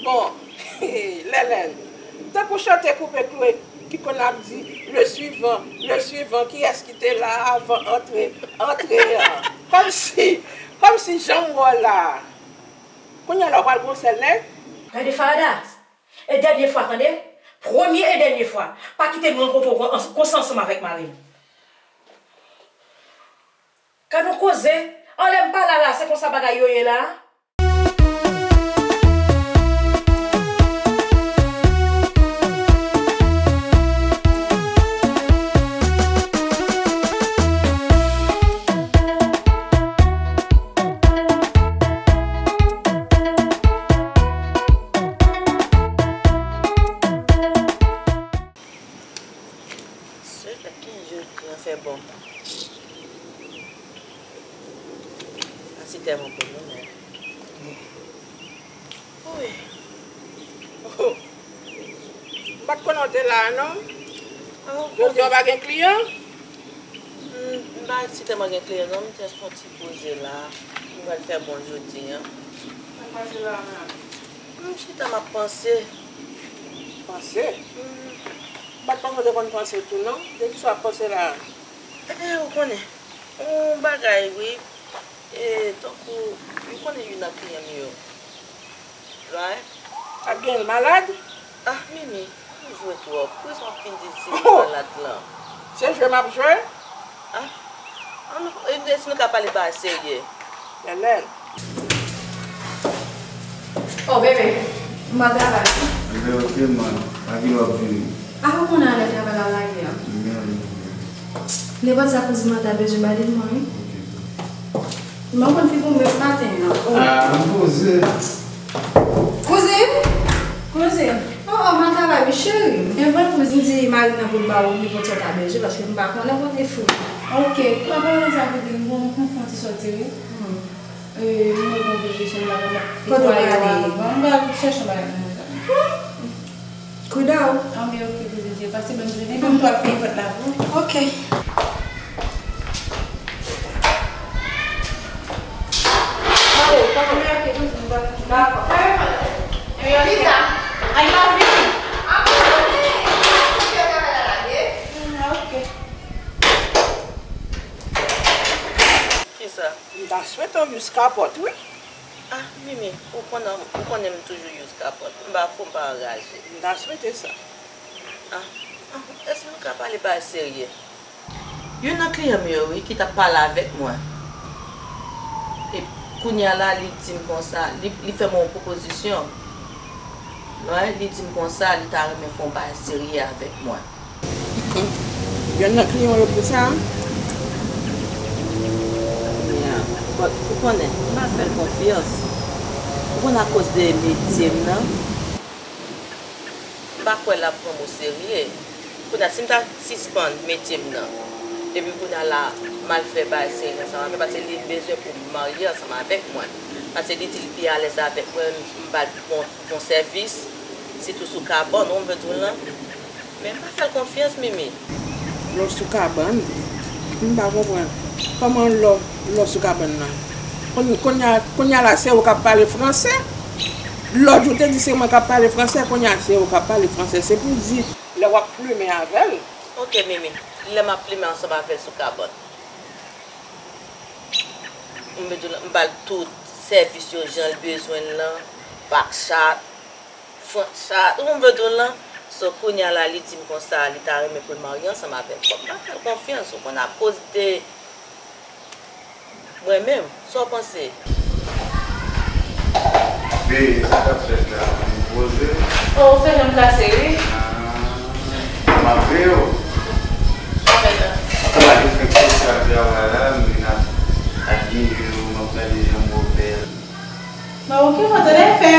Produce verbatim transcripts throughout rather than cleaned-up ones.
Bon, Lèlèn, tankou chante koupe kle ki konn ap di, le suivant, le suivant, kiyès ki te la avan antre, antre an? Kòmsi, kòmsi jan m wè w la a. Kounye a la, w pral pran sèl nèg? Gade Farada, e dènye fwa, tande? Premye e dènye fwa. Pa kite m rankontre w kon-, konsa ansanm avèk mari m. Gad yon koze! Anlè m pa la la, se konsa bagay yo ye la? Sèt a kenz jodi an fè bon. Asi tèlman konnen, men. Wi. Oh. M pa t konnen w te la a, non. Ah, jodi a w pa gen kliyan? Hmm, m pa si tèlman gen kliyan, non. M jis fè yon ti poze la. M pral fè bon jodi an. Sa k pase la a, menm? M chita, m ap panse. Panse? Hmm. M pa t panse w te konn panse tou, non. De kisa w ap panse la a? Eh, ou konnen. Yon bagay, wi. E, tankou, ou konnen youn nan kliyan m yo. Right? Ap gen l malad? Ah, Mimi, ou jwe twòp. Poukisa w ap fin di si li malad lan? Se jwe m ap jwe? Ah, an nou, e, si nou ka pale bagay serye. Lèlèn. Oh, bebe, m al travay. Anben, ok, man. A kilè w ap vini? A, ou konnen lè travay la lage a. Mèsi. Nenpòt sa kouzin mwen ta bezwen, ba li mwen, wi. Ok. Mwen konn figi w menm maten an. Oh. Ah, m poze. Kouzin? Kouzin? Oh, oh, m al travay, wi, cheri. Enben, kouzin, di mari m nan pou l ba ou nenpòt sa w ta bezwen, paske m pa konnen kote fri. Ok, an palan sa, kouzin, bon, m fè yon ti sòti, wi. Hmm. E, m wè gen yon pil kesyon m pa konn netwaye yo avan. M pral chèche yon bagay pou mwen. Kouda w. Anben, ok, kouzin, pase bòn jounen. Mwen pral fèmen pòt la pou ou. Ok. Dakò. Pita, ay, m ap vini. Apre, konnen, e, se travay la lage. Hmm, ok. Kisa? M ta swete w use kapòt, wi. Ah, Mimi, ou konnen, ou konnen m toujou use kapòt. M pa fou, m pa anraje. M ta swete sa. Ah, ah, èske nou ka pale bagay serye? Youn nan kliyan m yo, wi, ki t ap pale avèk mwen. E kounye a la, li di m konsa, li, li fè mwen yon pwopozisyon. Wi, li di m konsa, li ta renmen fè yon bagay serye avèk mwen. Youn nan kliyan w yo pou sa? Ya, but ou konnen, m pa fè l konfyans. Ou konn akoz de metye m nan. M pa kwè l ap pran m oserye. Kounye a, si m ta sispann metye m nan, epi kounye a la, m al fè bagay serye ansanm avè l, paske li bezwen pou m marye ansanm avèk mwen. Paske li di li pi alèz avèk mwen, m ba l bon, bon sèvis, sitou sou kabann, ou konprann m vle di w lan. Men m pa fè l konfyans, Mimi. Lò sou kabann? M pa konprann. Kòman lò, lò sou kabann nan? Konn-, kounye a, kounye a la, se ou k ap pale fransè? Lòt jou, ou te di se mwen k ap pale fransè, kounye a, se ou k ap pale fransè. Se pou di, lè w ap plimen avè l. Ok, Mimi. Lè m ap plimen ansanm avè l sou kabann. M vle di w, m ba l tout sèvis yo jan l bezwen l lan, bakchat, front chat, ou konn vle di w lan. So, kounye a la, li di m konsa, li ta renmen pou l marye ansanm avèk mwen. M pa fè l konfyans, ou konn akoz de mwen menm. Sa w panse? Bebe, sa k ap fèt la? Ou poze? Oh, ou fè jan m plase, wi. Ah, m ap veye w. Sa w fè la? M ap gade fèk sosyal travay la, m vin ap admire w, m ap gade jan w bèl. Bon, ok, mwen tande fè.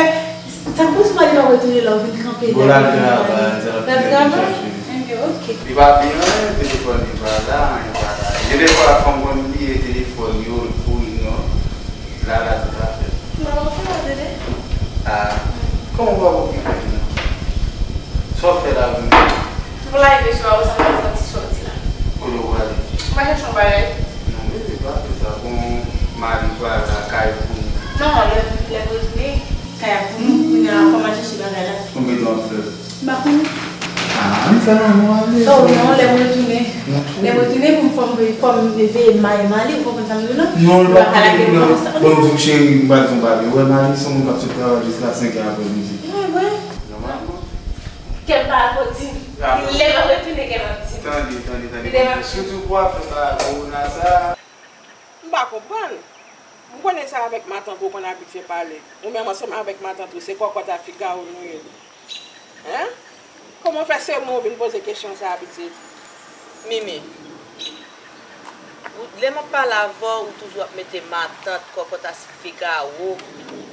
Tankou si mwen li pa retounen la, ou vin kanpe. Bon, l al travay, l al travay. Enben, ok. Li pa byen, telefòn li pa la, anyen pa la. Gen de fwa, fanm konn bliye telefòn yo, l kouri, non. La, la, tout afè. Bon, ok, mwen tande. Ah, kòman w pa okipe l, non? Sa w fè la, vini? Pou la, epi sou la, ou sa fè yon ti sòti la. Kote w prale? Mwen chèche yon bagay. Non, bebe, pa fè sa. Bon, mari pral lakay pou nou. Non, lè, lè pou vini. Kay ap pou nou, kounye a, fò m al chèche Konbyen tan w ap fè? M pa konnen. Ah, ann fè lanmou ale. Oh non, lè m retounen. Lè m retounen, pou m fò m veye, fò m veye mayi m ale, ou konprann sa m di w lan? Non, l pa konnen. Bon, m di w cheri, m pral di w bagay. Ou wè Mali se yon moun k ap sot travay jiska senk è aprè midi. Ah, vre? Nòmalman. Kè m pa ap di. Lè m ap retounen, kè m ap di. Tande, tande, tande. Sitou pou afè sa, kowona sa. M pa konprann. M konnen se avèk matant ou konn abitye pale. Ou menm ansanm avèk matant ou, se kòkòt a figawo nou ye. Hein? Kòman w fè se mwen w vin poze kesyon sa a, pitit? Mimi, ou, lè m ap pale avè w, ou toujou ap mete matant, kòkòt a figawo.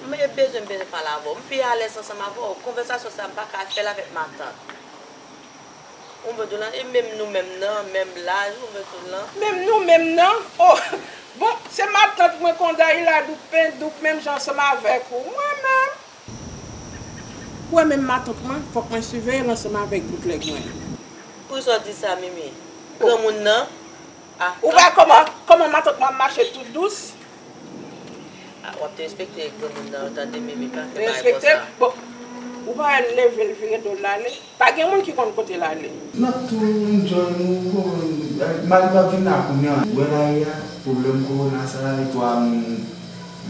M bezwen, m bezwen pale avè w. M pi alèz ansanm avè w. Konvèsasyon sa a, m pa ka fè l avèk matant. Ou konprann lan, e menm nou menm nan, menm laj, ou konprann lan. Menm nou menm nan? Oh! Bon, se matant mwen konn Dayila douk pen douk menm jan ansanm avèk ou. Mwen menm? Ou wè menm matant mwen, fòk mwen siveye l ansanm avèk boutlèg mwen. Poukisa w di sa, Mimi? Oh. Granmoun nan? Ah, ou wè kòman, kòman matant mwen ap mache tout dous? Ah, w ap te respekte granmoun nan, tande, Mimi, pa fè bagay konsa. Respekte? Bon, ou pa wè l leve, l vire do l ale? Pa gen moun ki konn kote l ale. N ap tou enjoy nou, bon, Mali p ap vin la kounye a. Ou wè lari a, pwoblèm kowona sa a, e twa moun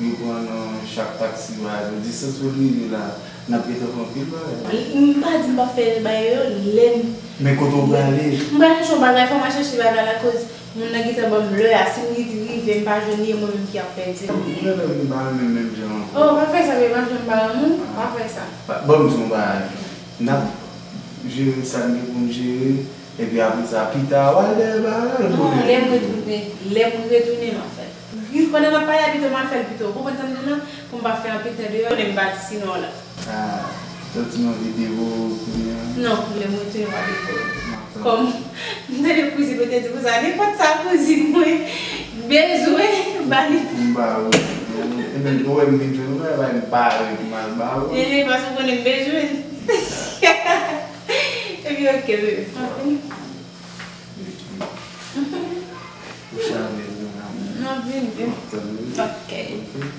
yo pran nan chak taksi, pa egzanp, distans pou l rive la, n ap gentan fè anpil bagay. M pa di m p ap fè bagay yo, lè m... Men kote w prale? M pral chèche yon bagay, fò m al chèche bagay la, koz moun nan gentan ban m lè a, si m rive, m pa jwenn li, e mwen menm ki ap pèdi. Ou genlè vin pa renmen m menm jan ankò. Oh, pa fè sa, bebe, m ap jwenn bagay moun, pa fè sa. Ban m di w yon bagay. N ap jere sa n gen pou n jere, epi apre sa, pita, w al dèyè bagay la, al konnen. Non, lè m retounen, lè m retounen, m ap fè l. Wi, pandan n ap pale a, pito m al fè l pito. Ou konprann sa m di w lan? Pou m pa fè anpil tan deyò, konnen m pati sinon la. Ah, soti nan videyo kounye a? Non, lè m retounen, m ap devore. Kòm m tande kouzin mwen te di konsa, nenpòt sa kouzin mwen bezwen, ba li. M ba ou. Ebyen, ou wè m vin jwenn ou, ba m pare pou m al ba ou. Ehe, paske ou konnen m bezwen. Epi, oke, bebe. Ou chale vre, maman. N ap vini. M ap tann ou. Oke. Oke.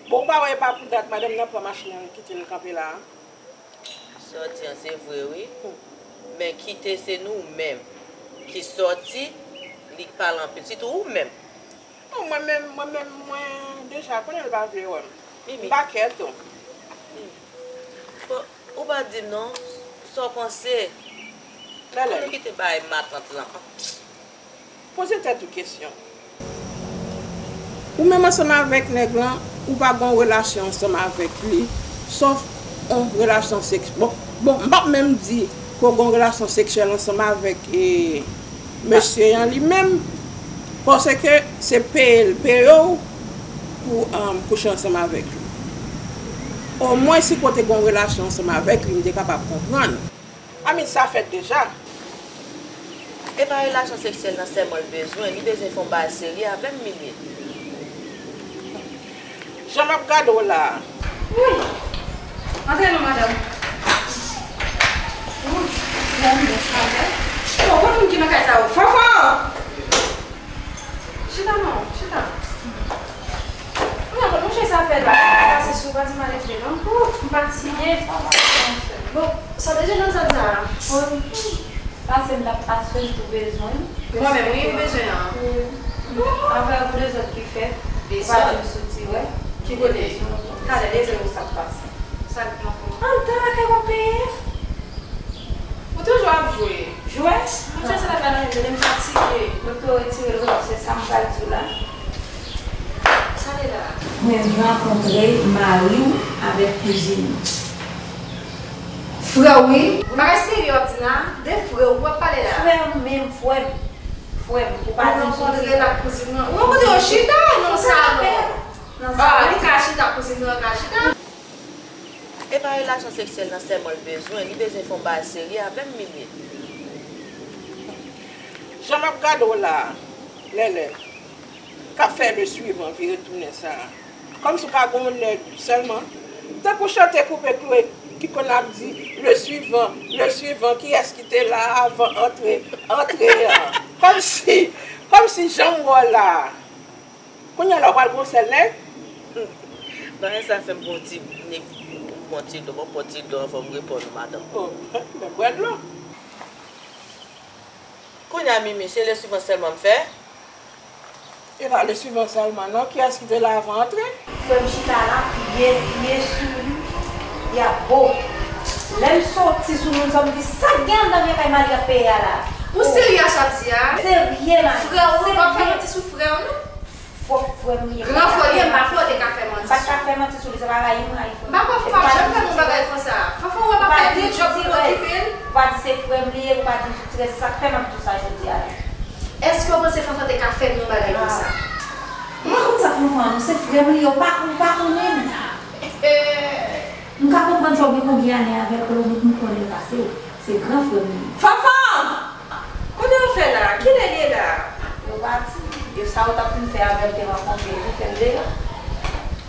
Bon, ou pa wè e pa pou dat madanm nan pran machin nan, li kite l kanpe la a? Sa w di an se vre wi. Men kite se nou menm ki sòti, li pale anpil, sitou ou menm. Non, mwen menm, mwen menm, mwen deja konnen l pa vle wè m. Mimi. M pa kè tou. Mimi. Bon, ou pa di m non, sa w panse? Lèlè. Ann nou kite bay matant lan. Poze tèt ou kesyon. Ou menm ansanm avèk nèg lan, ou pa gen yon relasyon ansanm avèk li, sòf yon relasyon sèks-, bon, bon, m p ap menm di ke w gen yon relasyon seksyèl ansanm avèk, e, mesye an li menm, paske se peye l peye w pou, um, kouche ansanm avèk li. Omwen, si ke w te gen yon relasyon ansanm avèk li, m te kapab konprann. Anmwey, sa fèt deja. E pa relasyon seksyèl nan sèlman l bezwen, li bezwen fè yon bagay serye avè m, Mimi. Jan m ap gade w la a. Wi. Antre non, madanm. Wi. Bon, bon, sa fè. Bon, bon, moun ki nan kay sa yo. Fofo! Chita non, chita. Mwen konn mouche sa fè la. Pase sou, pa di m ale vre non. Ouf, m fatige. Bon, sa w te jwenn nan zòn sa a? Pase m t ap aswè m tou bezwen. Mwen menm, wi, m bezwen an. Avè w, de zòt ki fèt, ou pa di m soti, wè. Ki kote? Talè, de zè ou sa k pase. Sa k nan fon. Anndan lakay w ap peye? Ou toujou ap jwe? Jwe? Mwen fè sa la pa nan jwe, m fatige. Doktè retire l wi, se sa m pral di w la. Sa li la? Mwen rankontre mari w avèk kouzin ou. Frè w wi. Bagay serye w ap di la, de frè w w ap pale la. Frè m menm, frè m. Frè m, ou pa di m soti. Ou rankontre l ak kouzin nan. Ou rankontre yo chita, non sa non. Nan sa, li ka chita, kouzin nan ka chita. E pa relasyon seksyèl nan sèlman l bezwen, li bezwen fè yon bagay serye avè m, Mimi. Jan m ap gade w la a, Lèlè, k ap fè le suivant vire tounen sa a. Kòmsi w pa gen yon nèg sèlman. Tankou chante koupe kle ki konn ap di, le suivant, le suivant, kiyès ki te la avan antre, antre an. Kòmsi, kòmsi jan m wè w la a. Kounye a la w pral pran sèl nèg? Bagay sa fè m pran ti nèg, pran ti dlo, mwen pran ti dlo anvan m reponn ou, madanm. Oh, men bwè dlo. Kounye a, Mimi, se le suivant sèlman m fè? E pa le suivant sèlman non, kiyès ki te la avan antre? Frè m chita la, pye, pye sou li, y ap bo. Lè m soti sou moun sa, m di, sa k gen anndan vye kay Mali ap peye a la? Ou serye a sa w di a? Serye, Mali. Frè w, ou pa fè manti sou frè w non. Fòk frè m li ye. Gran frè li ye, m pa kwè w te ka fè manti sou li. M pa t ka fè manti sou li, se pa rayi m rayi frè m. M pa kwè Fanfan ap janm fè m yon bagay konsa. Fanfan wè m ap fè de djòb pou m okipe l. Ou pa di se frè m li ye, ou pa di m sou trèz, se sa k fè m ap di w sa jodi a la. Èske w panse Fanfan te ka fè m yon bagay konsa? M pa konn sa k Fanfan an non, se frè m li ye, ou pa, ou pa konnen l. M ka konprann sa w gen konbyen ane avè l, konnen m konnen l pase w. Se gran frè m li ye. Fanfan! Kote yo fè la? Kilè l ye la? Yo pati. Yo sa yo t ap fin fè avè l te rankontre yo, yo fè l deyò.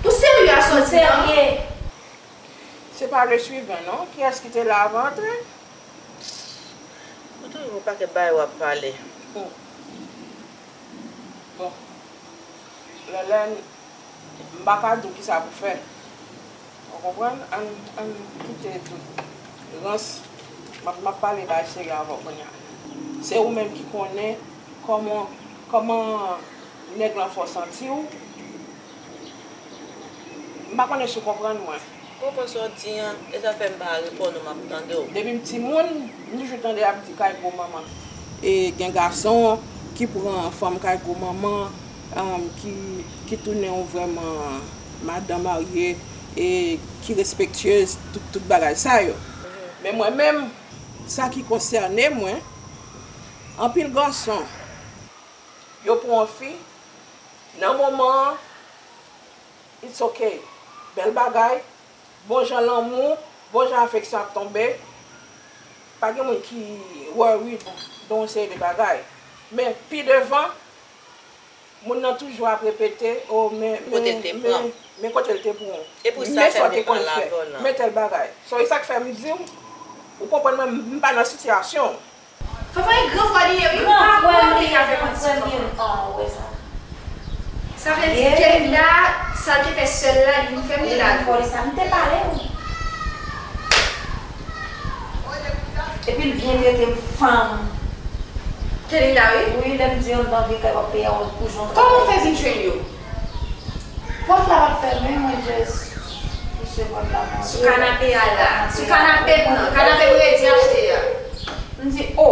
Ou serye a sòti an? Serye. Se pa le suivant non. Kiyès ki te la avan antre? Ou toujou gon pakèt bagay w ap pale. Hmm. Bon. Lèlè, m pa ka di w kisa pou fè. Ou konprann? Ann, ann kite tout rans. M ap, m ap pale bagay serye avè w kounye a. Se ou menm ki konnen kòman, kòman nèg lan fè w santi w. M pa konnen si w konprann mwen. Konprann sa w di an, e sa fè m pa reponn ou, m ap tande w. Depi m timoun, m toujou tande y ap di kay gwo manman. E gen gason ki pran fanm kay gwo manman, um, ki, ki tounen yon vrèman madan marye, e ki respektyez, tout, tout bagay sa yo. Men mwen menm, sa ki konsène mwen, anpil gason, yo pran yon fi, nan moman an, it's ok. Bèl bagay, bon jan lanmou, bon jan afeksyon ap tonbe. Pa gen moun ki worried de yon seri de bagay. Men pi devan, moun nan toujou ap repete, o, men, men, men, men kote l te pran w? Men sa w te konn fè. Men tèl bagay. So, e sa k fè m di w, ou konprann mwen, m pa nan sitiyasyon w. Fanfan e gran frè li ye wi, m pa kwè li ka fè manti sou Fanfan. Sa vle di Kelinda, sa l te fè sè l la, li vin fè m li la. Li fè li sa, m te pale wi. Epi l byen trete m fanm. Kelinda wi? Wi, lè m di anndan vye kay w ap peye a pou jan w travay. Kòman w fè vin jwenn yo? Pòt la pa t fèmen, mwen just pouse pòt la pou antre. Sou kanape a la. Sou kanape m nan. Kanape m redi achte a. M di, o.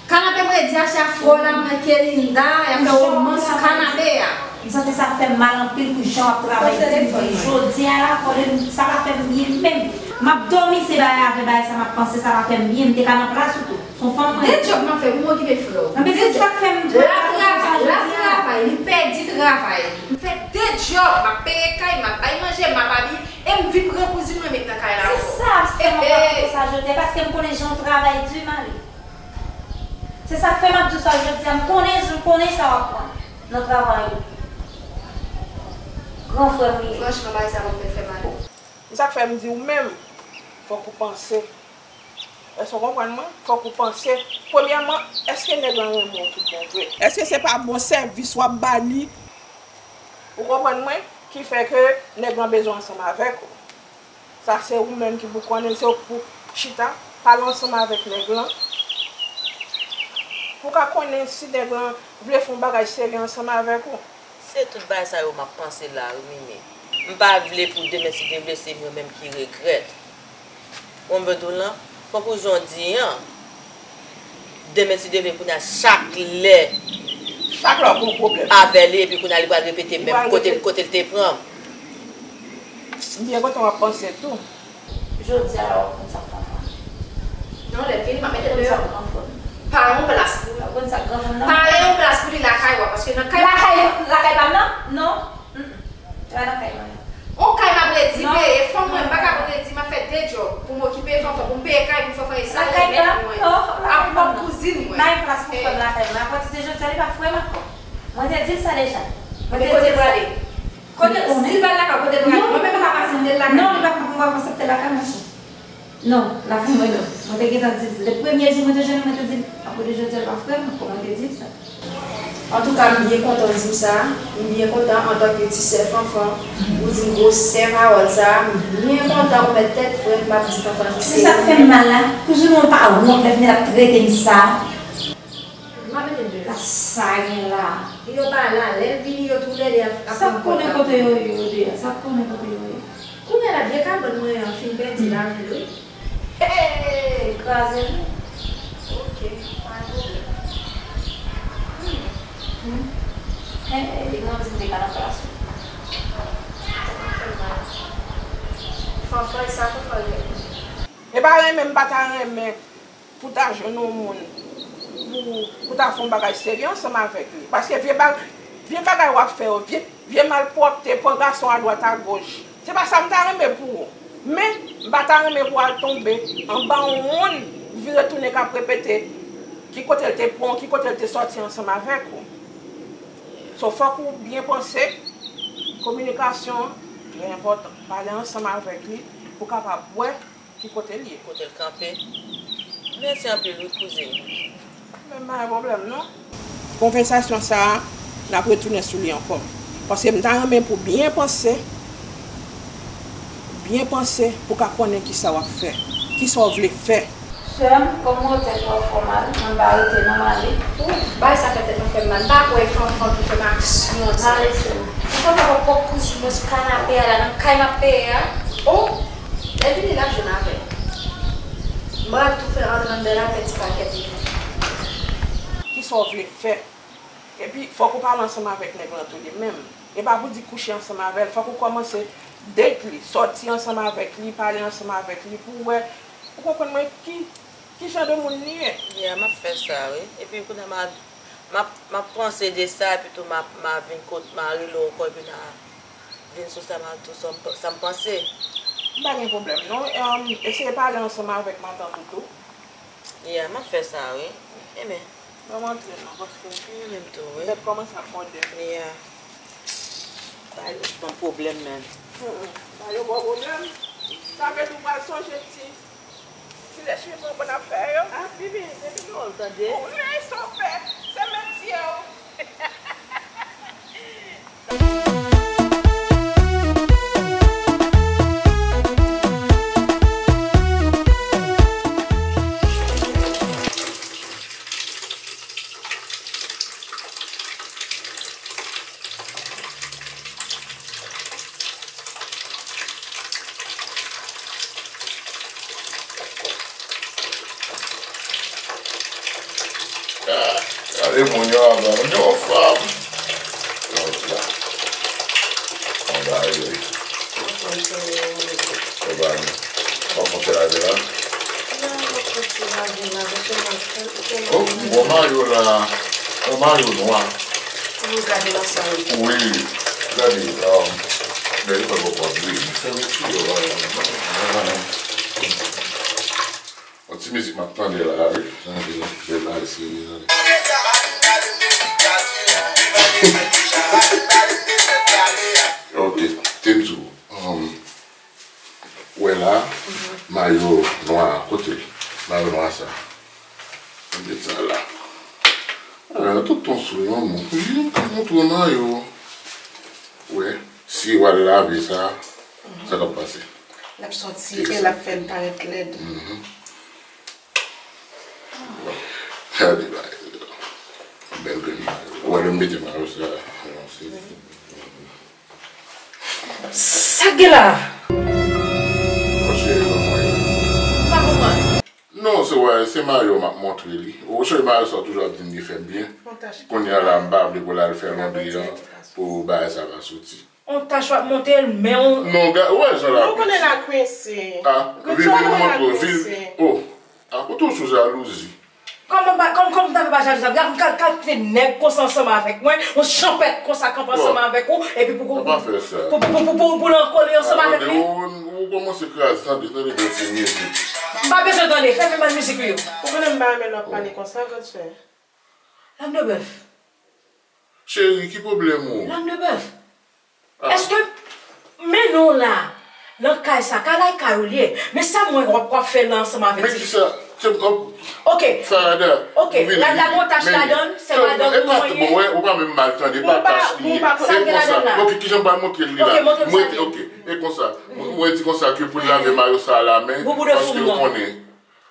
Kanape m redi achte a, frè w la, mwen Kelinda, y ap fè womans sou kanape a. M santi sa fè m mal anpil pou jan w ap travay. Jodi a la, fò de, sa pa fè m byen menm. M ap dòmi, se bagay avè bagay sa m ap panse, sa pa fè m byen. M te ka nan plas ou tou. Se yon fanm mwen ye. De djòb m ap fè pou m okipe frè w. Anben se sa k fè m dwe travay konsa jodi a. L ap travay, l ap travay, li pèdi travay. M fè de djòb, m ap peye kay, m ap bay manje, m ap abiye, e m vin pran kouzin mwen met nan kay la ankò. Se sa k fè m ap pase konsa jodi a, paske m konnen jan w travay di, Mali. Se sa k fè m ap di w sa jodi a, m konnen, m konnen sa w ap pran nan travay ou. Gran frè m ou ye. Franchman, bagay sa p ap fè m mal. Se sa k fè m di w menm, fòk ou panse. Èske w konprann mwen? Fòk ou panse. Premyèman, èske nèg lan renmen w tout bon vre? Èske se pa bon sèvis w ap ba li? Ou konprann mwen? Ki fè ke nèg lan bezwen ansanm avèk ou. Sa se ou menm ki pou konnen, se ou ki pou chita, pale ansanm avèk nèg lan. Pou w ka konnen si nèg lan vle fè yon bagay serye ansanm avèk ou. Se tout bagay sa yo m ap panse la wi, Mimi. M pa vle pou demen si Dye vle se mwen menm ki regrèt. Ou konprann lan? Fòk ou jan w di an. Demen si Dye vle kounye a chak lè. Chak lè w gon pwoblèm avè li, epi kounye a li pral repete menm kote, kote l te pran m. M byen kontan w ap panse tou. Jodi a la w ap konn sa k papa. Non, lè l vini, m ap mete l deyò. Pare yon plas pou li. W ap konn sa k granmoun nan. Pare yon plas pou li lakay ou a, paske nan kay. Lakay, lakay pa m nan? Non. Mm, mm. Se pa nan kay mwen. On kay m ap redi peye, fanm mwen, m pa ka redi, m ap fè de djòb pou m okipe Fanfan, pou m peye kay pou Fanfan, e sa l remèt mwen. Ap pran kouzin mwen. Bay plas pou fanm lakay mwen. Apati de jodi a, li pa frè m ankò. Mwen te di l sa deja. Mwen te di l sa. Kote, si l pral lakay, kote l pral? Mwen menm m pa ka aksepte l lakay. Non, li pa, mwen pa ka aksepte l lakay, monchè. Non, la fè mwen non. Mwen te gentan di l sa. Depi premye jou mwen te jwenn li, mwen te di l, apre de jodi a, l pa frè m, kòman mwen te di l sa? Antouka, m byen kontan w di m sa. M byen kontan antanke ti sè Fanfan. Ou di m gwosè pawòl sa. M byen kontan ou mèt tèt frèt, m ap di Fanfan ki se. Se sa k fè m mal la. Pou jounen w pa wont, lè fini l ap trete m sa. M ap mete l deyò. Sa gen la. Yo pa la. Lè l vini, yo toulède ap, ap Sa k konnen kote yo ye, yo de a? Sa k konnen kote yo ye? Kounye a la, vye kabann mwen an fin pèdi lavi l, wi. Hey, kraze l wi. Ok, pa gen pwoblèm. Hmm. Hmm. Hey, li mwen di m te ka nan plas ou. Fanfan, e sa Fanfan gen? E pa renmen, m pa ta renmen pou ta jwenn yon moun pou, pou ta fè yon bagay serye ansanm avèk li. Paske vye ba-, vye bagay w ap fè yo, vye, vye malpwòpte, pran gason adwat agoch. Se pa sa m ta renmen pou ou. Men, m pa ta renmen pou w al tonbe anba yon moun, vire tounen k ap repete ki kote l te pran w, ki kote l te sòti ansanm avèk ou. So, fòk ou byen panse, kominikasyon trè enpòtan. Pale ansanm avèk li pou w kapab wè ki kote l ye? Kote l kanpe? Mèsi anpil wi kouzin. Men pa gen pwoblèm non. Konvèsasyon sa a, n ap retounen sou li ankò. Paske m ta renmen pou w byen panse, byen panse pou w ka konnen kisa w ap fè, kisa w vle fè. Sè m, kòm mwen tèt mwen fè w mal, mwen pa rete non, m ale. Ou, bagay sa fè tèt mwen fè m mal. M pa kwè e Fanfan ki fè m aksyon sa. M ale, sè m. Fanfan pa pwòp kouzin mwen sou kanape a la, nan kay m ap peye a. Oh! Lè l vini l ap jwenn avè m. M pral tou fè l rantre anndan l ap fè ti pakèt li. Kisa w vle fè? Epi, fòk ou pale ansanm avèk nèg lan tou li menm. E pa pou di kouche ansanm avè l, fòk ou kòmanse date li, sòti ansanm avèk li, pale ansanm avèk li pou w wè, ou konprann mwen, ki, ki jan de moun li ye. Yeah, m ap fè sa, wi. Epi kounye a, m a, m ap, m ap panse de sa, epi tou m a, m a vin kot, m a rele w ankò, epi n a vin sou sa m a, tou sa m, sa m panse. M pa gen pwoblèm, non. Em, eseye pale ansanm avèk matant ou tou. Yeah, m ap fè sa, wi. Ebyen. Ban m antre non, paske m renmen m tou, wi. Tèt kòmanse ap mòde m. Yeah. Ba yo ban pwoblèm, man. Mm, mm. Ba yo ban pwoblèm. Sa vle di w pral sonje ti, ti lèche manman n ap fè yo. Ah, Bibi, depi nou wè w tande. Ou wi, sa w fè. Se metye w. Ah, gade moun yo anvan, moun yo anfòm. Lòt la. Anba yo, wi. Anfòm, cheri. Anba yo. W ap monte lave la? Oh, bon mayo la. Bon mayo nwa. Wi, gade nan sa yo. Wi, gade, um, gade pa bò kòd, wi. Fè retire yo la. Yon ti mizik m ap tande la, wi. Tande, bèl bagay, serye, tande. Ok, te m di w, um, Ou wè la, mayo nwa, kote l? Mayo nwa sa. Mete sa la. Ala, tout tan sou yon moun. Wi, m ka montre w mayo. Ou wè, si w al lave sa, sa k ap pase? L ap sòti e l ap fè l parèt lèd. Mhm. Gade bagay yo. Bèl grenn mayo. Ou wè lè m mete mayo sa, yon se Sa k gen la? Monchè, non, mwen. M pa konprann. Non, se wè, se mayo m ap montre li. Ou cheri mayo sa w toujou ap di m li fè m byen. Kounye a la, m pa vle pou l al fè londri an pou bagay sa pa soti. On tach w ap monte l, men on. Non, ga-, ou wè jan l ap. Ou konnen l a kwense. Ah, vin, vin nou montre w, vin. Oh, ah, ou toujou sou jalouzi. Kòman pa, kòm, kòm ta fè pa jalouzi, gad, gad, gad kalite nèg konsa ansanm avèk mwen, yon chanpèt konsa kanpe ansanm avèk ou, epi pou, pou, pou, pou, pou, pou, pou, pou l an kole ansanm avèk li. Ou, ou kòmanse kraze, tande, tande bèl ti mizik. M pa bezwen tande, fèmen bèl mizik ou yo. Ou konnen m pa renmen lè w ap pale konsa, grandsè. Lanm de bèf. Cheri, ki pwoblèm ou? Lanm de bèf. Ah. Èske, men non la, Nan kay sa, kay la e kay ou li ye. Men sa m wè w ap, w ap fè la ansanm avèk ti fi. Men kisa? Se, oh, Farada, vini, vini. Ok, la, la gen yon tach ladan l, se madanm ou mwen ye. Epa, bon, wè, ou pa menm mal tande, e pa tach li ye. E konsa. Ok, kijan m pral montre l li la? Ok, montre m sa. Mwen, ok, e konsa. Mwen di konsa ke pou l lave mayo sa a la men, paske ou konnen.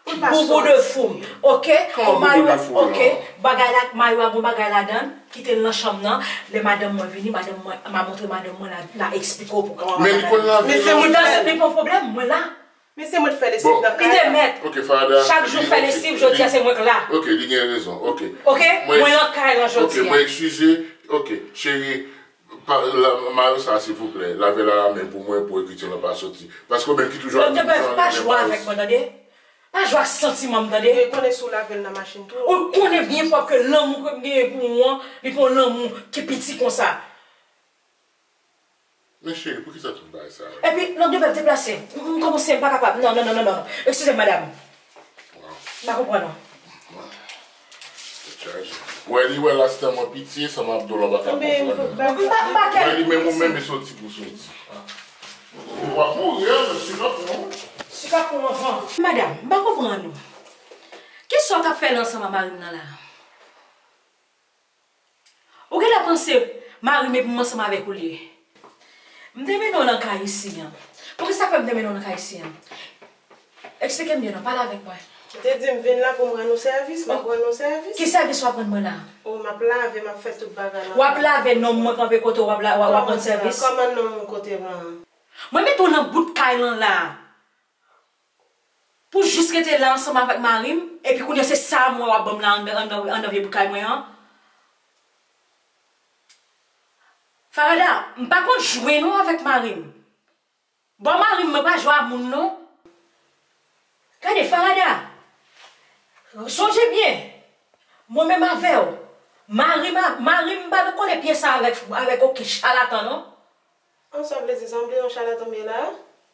Boubou de fou m. Ok? Kòman boubou de fou m? Ok, bagay la, mayo a gon bagay ladan l, kite l nan chanm nan. Lè madanm mwen vini, madanm mwen, m a montre madanm mwen, la, la eksplike w pou kòman bagay la. Men li konn lave l. Li pa yon pwoblèm, mwen la. Men se mwen k fè lesiv nan kay la. Li te mèt. Ok, Farada. Chak jou fè lesiv, jodi a se mwen k la. Ok, li gen rezon. Ok. Ok? Mwen nan kay lan jodi a. Ok, mwen eskize. Ok, cheri, pa, la, mayo sa, silvouplè, lave l a la men pou mwen, pou ekriti lan pa soti. Paske ou menm ki toujou ap di m jan lè mayo. Doktè Bev, pa jwe avèk mwen, tande? Pa jwe ak santiman m, tande? Ou konnen si w lave l nan machin tou. Ou konnen byen pwòp ke lanmou ke m genyen pou ou an, li pa yon lanmou ki piti konsa. Men cheri, poukisa tout bagay sa yo? Epi, non, Doktè Bev, deplase. M, m kòmanse, m pa kapab. Non, non, non, non, non. Eskize m, madanm. Wow. M pa konprann ou. Tèt chaje. Wè, li wè la, se tèlman pitye, sa m ap di w la, m pa ka konprann. M pa, m pa kè. Wè, li menm ou menm, e soti pou soti. W ap mouri, hein, men sika pran w. Sika pran w anvan. Madanm, m pa konprann ou. Kisa w t ap fè la ansanm ak mari m nan la? Ou genlè panse mari m epi m ansanm avèk ou l ye. M te mennen w nan kay isi an. Poukisa k fè m te mennen w nan kay isi an? Eksplike m byen non, pale avèk mwen. Ou te di m vin la pou m rann ou sèvis, m ap rann ou sèvis. Ki sèvis w ap rann mwen la? O, m ap lave, m ap fè tout bagay la. W ap lave nonm mwen kanpe kote w, w ap la, w ap, w ap rann sèvis? Kòman nonm ou kote mwen an? Mwen mete w nan bout kay lan la. Pou jis rete la ansanm avèk mari m, epi kounye a se sa m wè w ap ban m la anndan, anndan, anndan vye bout kay mwen an. Farada, m pa konn jwe non avèk mari m. Bò mari m, mwen pa jwe a moun non. Gade, Farada, sonje byen, mwen menm avè w, mari m a, mari m pa nan kole pye sa avèk, avèk okenn chalatan non. An, sa vle di, sanble yon chalatan m ye la?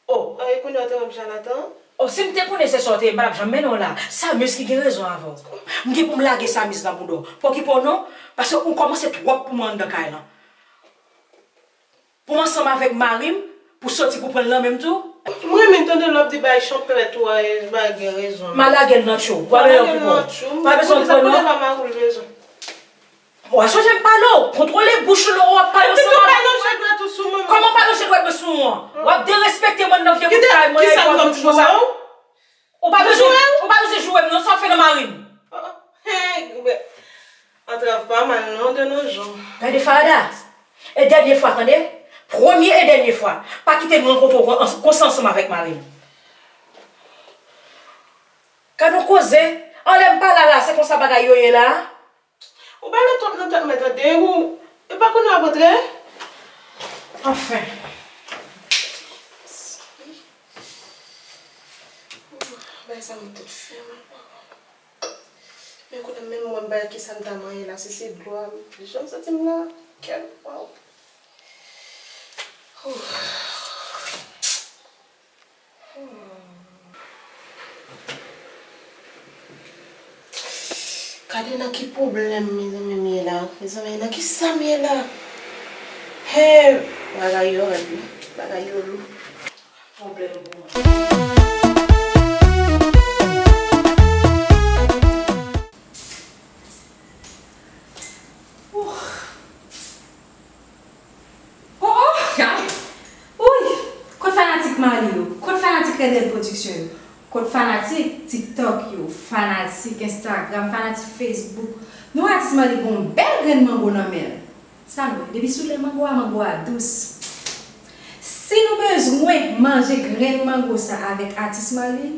O. An, e kounye a w te wè m chalatan? O, si m te konnen se sa w te ye, m pa t ap janm mennen w la. Samiz ki gen rezon avè w. M gen pou m lage Samiz nan bouda w. Pa okipe w non, paske ou kòmanse twòp pou mwen anndan kay lan. Pou m ansanm avèk mari m, pou soti pou pran l nan men m tou. M renmen tande lè w ap di bagay chanpèt ou a, e bagay gen rezon. M a lage l nan tchou. W a lage l nan tchou. Pa bezwen pran non. Poukisa kounye a pa mari w l bezwen? W a sonje m pale w, kontwole bouch ou lè w ap pale ansanm avèk mwen. Kòman w pa lonje dwèt mwen sou mwen? W ap derespekte mwen nan vye bout kay mwen la epi w ap joure m. Ou pa bezwen, ou pa bezwen joure m non, sa w fè nan mari m? Antrav pa mal non de nos jours. Gade Farada, e dènye fwa tande, premye e dènye fwa, pa kite m rankontre w kon, konsa ansanm avèk mari m. Gade yon koze, anlè m pa la la, se konsa bagay yo ye la. Ou pale twòp nan tèt mwen tande, ou, e pa kounye w ap antre? Anfen. Bagay sa mwen tout fè mwen. Men kounye a menm mwen m pa wè kisa m ta manyen la, si se dlo a, jan m santi m la, kè m, waw. Ouh. Gade nan ki pwoblèm mezanmi m ye la. Mezanmi, nan kisa m ye la? Hey, bagay yo rèd wi. Bagay yo lou. Pwoblèm pou mwen. Ouh. Oh, oh, gade. Ouy, kot fanatik Marly yo? Kot fanatik Red Red Production yo? Kot fanatik TikTok yo? Fanatik Instagram, fanatik Facebook? Nou wè atis Marly gon bèl grenn mango nan men l. Sa nou wè, depi sou lè mango a, mango a dous. Si nou bezwen manje grenn mango sa avèk atis Marly,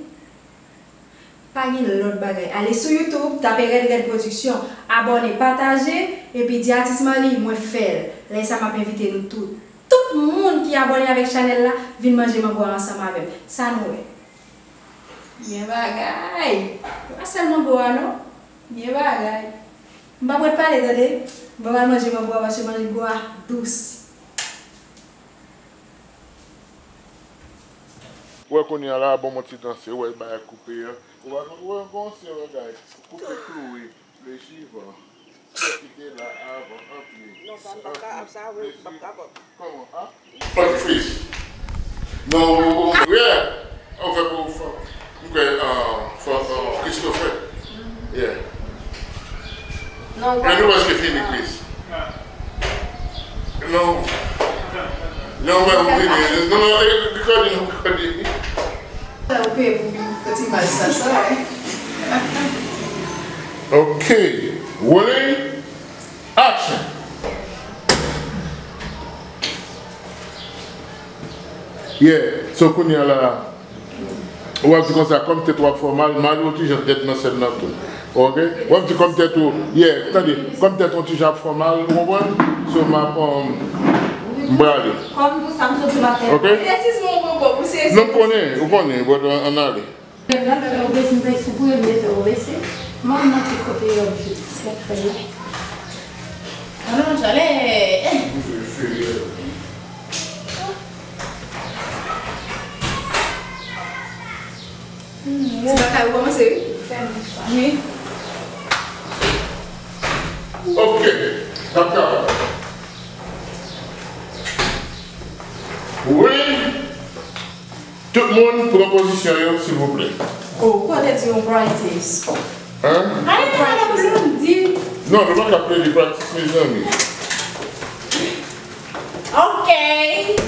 pa gen lòt bagay. Ale sou YouTube, tape Red Red Production, abòne, pataje, epi di atis Marly mwen fè l. Lè sa m ap envite nou tout. Tout moun ki abòne avèk chanèl la, vin manje mango a ansanm avè m. Sa nou wè? Byen bagay! Pa sèl mango a non. Byen bagay! M p ap ret pale tande. M pral manje mango a paske mango a dous. Ou wè kounye a la, bon, m on ti danse, ou wè bagay koupe an. Ou wè, ou wè, gon se bagay koupe kloure, le suivant. Kite la avan, antre. Non, sa m p ap ka, sa, wi, m p ap ka, bon. Kòman, a? Ok, freeze. Non, ou, ou, yeah. Ou fè pou, pou, m kwè, uh, for, uh, Christopher. Yeah. Non, men nou prèske fini, Chris. Non. Non, mwen, ou fini. Non, non, eh, recording, recording. Ou peye pou, pou ti imaj sa, sa, wi. Ok. Rolling. Action. Yeah, so kounye a la, w ap di konsa, kòm tèt w ap fè w mal, mal ou ti jan tèt nan sèn nan tou. Ok? W ap di kòm tèt ou, yeah, tande, kòm tèt ou ti jan ap fè w mal, ou konprann? So, m ap, um, m prale. Kòm pou sa, m soti maten. Ok? Non, m konnen, ou konnen, but, uh, ann ale. Lè m ap fè obesi, m fè sou pou yo, m te fè obesi. Manman ki kote yo, m se, se k ap fè yo. Alon, jale. Ti bagay ou kòmanse, wi. Wi. Ok. N ap travay. Wi. Tout moun, pran pozisyon yo, silvouplè. Oh, ou pa te di yon practice. Hein? Ale nan Blondie. Non, nou pa ka plede practice, mezanmi. Ok.